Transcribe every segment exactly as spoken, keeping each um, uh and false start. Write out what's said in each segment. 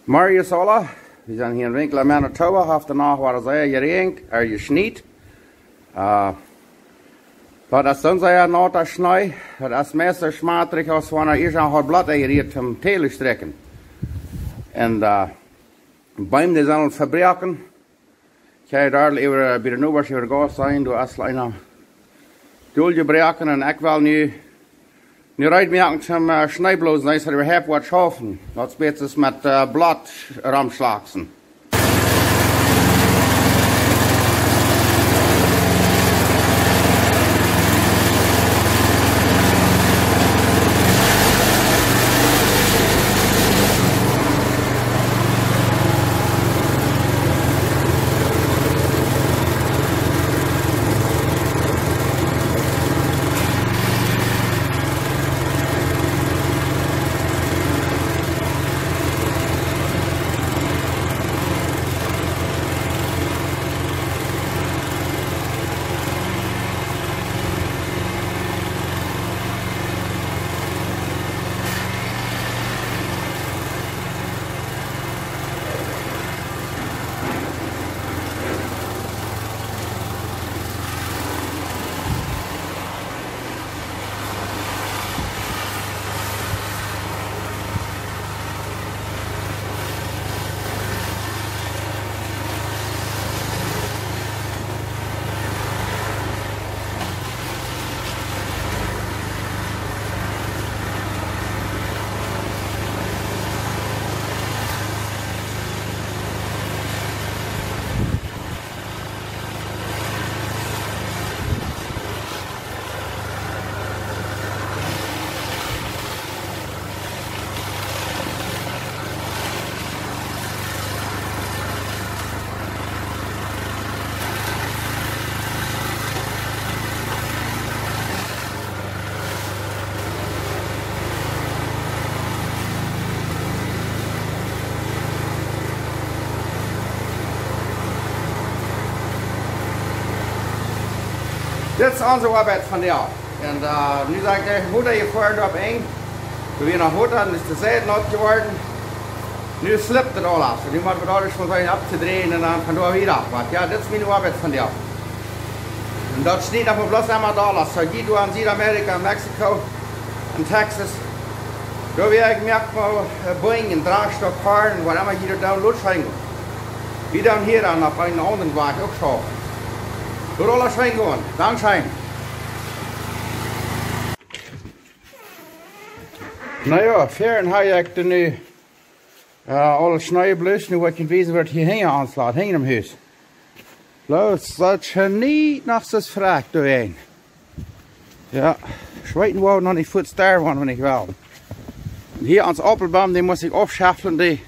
Morjes aula, wie sent hia en Winkler, Manitoba, haft de Nacht wada sea jeräajent, ea jeschniet. Äh, daut es dan sea nota Schnee, daut es meist soo schmatrich aus wan eena ieescht aul haud Blott enjerieet om Tee to strakjen. Un, äh, Beem, dee sent vebroaken. Ekj hab doa äwa, bie de Nobasch äwa de Gauss jeseenen, doa es eena doljebroaken un ekj well nu, nu reed moaken toom, äh, Schnee blosen, daut see äwahaupt waut schaufen. Daut es bät met, äh, Blott romschlaksen. Dit es onse Oabeit vondoag. Un, äh, nu saj ekj, de Motor hia foaren opp een. Wie noch Motor, dan es de Sied nat jeworden. Nu slippt et aules. Nu mott wie daut ieescht mol seenen auftoodreien un dan von doa wieda. Oba jo, dit es miene Oabeit vondoag. Un daut schniet noch mau bloos emol aules. Soo, jie doa en Südamerika, en Mexiko, en Texas. Doa wia ekj mie uk mau, äh, Bojen, Drascht, Korn, waut emma jie doa doonen, lot scheen gonen. Wie doonen hia dan opp eenen aundren Wajch uk schaufen. Lot aules scheen gonen. Dankscheen. Na jo, wieren hab ekj de nu, äh, aule Schnee bloos, nu woa ekj junt wiesen, waut hia hinja ons lat, hinja em Hus. Bloos, daut schniet noch soo frakj doa een. Jo, ekj weet woll noch nich fuaz doa, wan ekj well. Un hia ons Aupelboom, dee mott ekj aufschauflen, dee,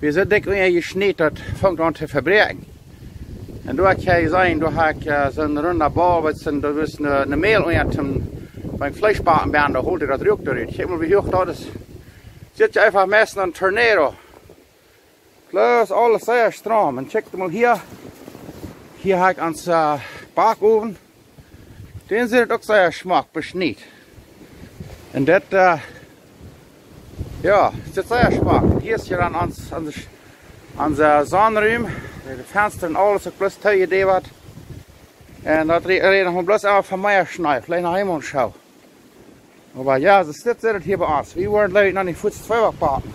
wie sent dikj unja jeschniet, daut fangt aun to vebroaken. Un doa kaun jie seenen, doa hab ekj, äh, soon runda Baul, waut es een, daut es een, een Mäl unja toom, biem Fleesch backen, doa holt ekj daut Rot doa rut. Kjikj mol, woo huach daut es. Sitt jie eefach meist een Tornado. Bloos aules sea strom. Un kjikj mol hia. Hia hab ekj ons, äh, Backowen. Dän sitt uk sea schmock beschniet. Un dit, äh, jo, sitt sea schmock. Hia es hia dan ons, ons, ons Sonnenruim. De Fensta un aules uk bloos toojedäwat. Un daut re-, rät noch mau bloos emma von mea Schnee. Veleicht noch eemol een Schauw. Oba jo, soo es dit, sitt et hia bie ons. Wie woaren, jleew ekj, noch nich fuaz Tweeback backen.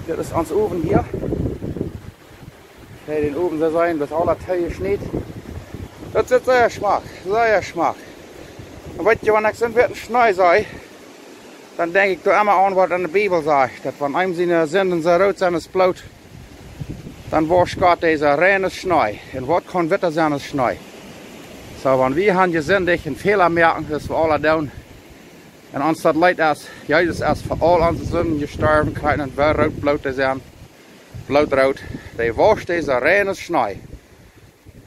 Dit es ons Owen hia. Hia dän Owen, see seenen, daut es aules toojeschniet. Daut sitt sea schmock, sea schmock. Un weet jie, wan ekj soon bät Schnee see, dan denkj ekj doa emma aun, waut en de Bibel sajcht, daut wan eenem siene Sinden soo root sent aus Bloot, dan woascht Gott dee rein aus Schnee. Un waut kaun witta sennen aus Schnee? Soo, wan wie han jesindicht un Fäla moaken, daut wie aula doonen, un ons daut leet es, Jesus es fa aul onse Sinden jestorwen, kjrieech een root Bloot to sennen, blootroot, dee woascht dee rein aus Schnee.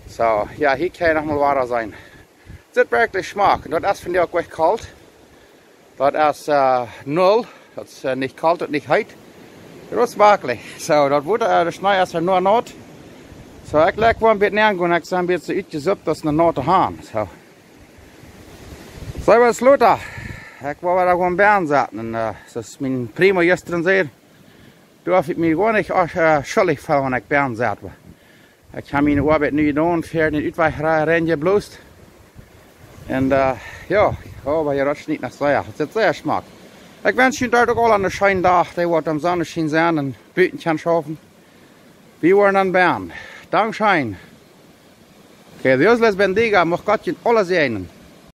Soo, jo, hia kaun jie noch mol wada seenen. Sitt werkjlich schmock. Un daut es vondoag uk kolt. Daut es, äh, null. Daut es, äh, nich kolt un nich heet. Daut es werkjlich. Soo, daut woat, äh, de Schnee es noch naut. Soo, ekj well woll een bät nenn gonen. Ekj sie een bät utjesuppt aus een naute Hahn. Soo. Soo, waut es Lothar? Ekj well wada gonen benne sitten. Un, äh, soo aus mien Primo jistren säd, Doa hab ekj mie goanich, äh, schuldich feelen, wan ekj benen sit. Ekj hab miene Oabeit nu jedonen, ver dän Utwajch re-, rein jeblost. Un, äh, jo, oba hia rutschnieden es sea, et sitt sea schmock. Ekj wensch junt doa uk aula eenen scheenen Dach, dee woat aum Sonnenschien sennen un buten kjennen schaufen. Wie woaren dan benen. Dankscheen. Que Dios les bendiga, mucht Gott junt aula säajnen.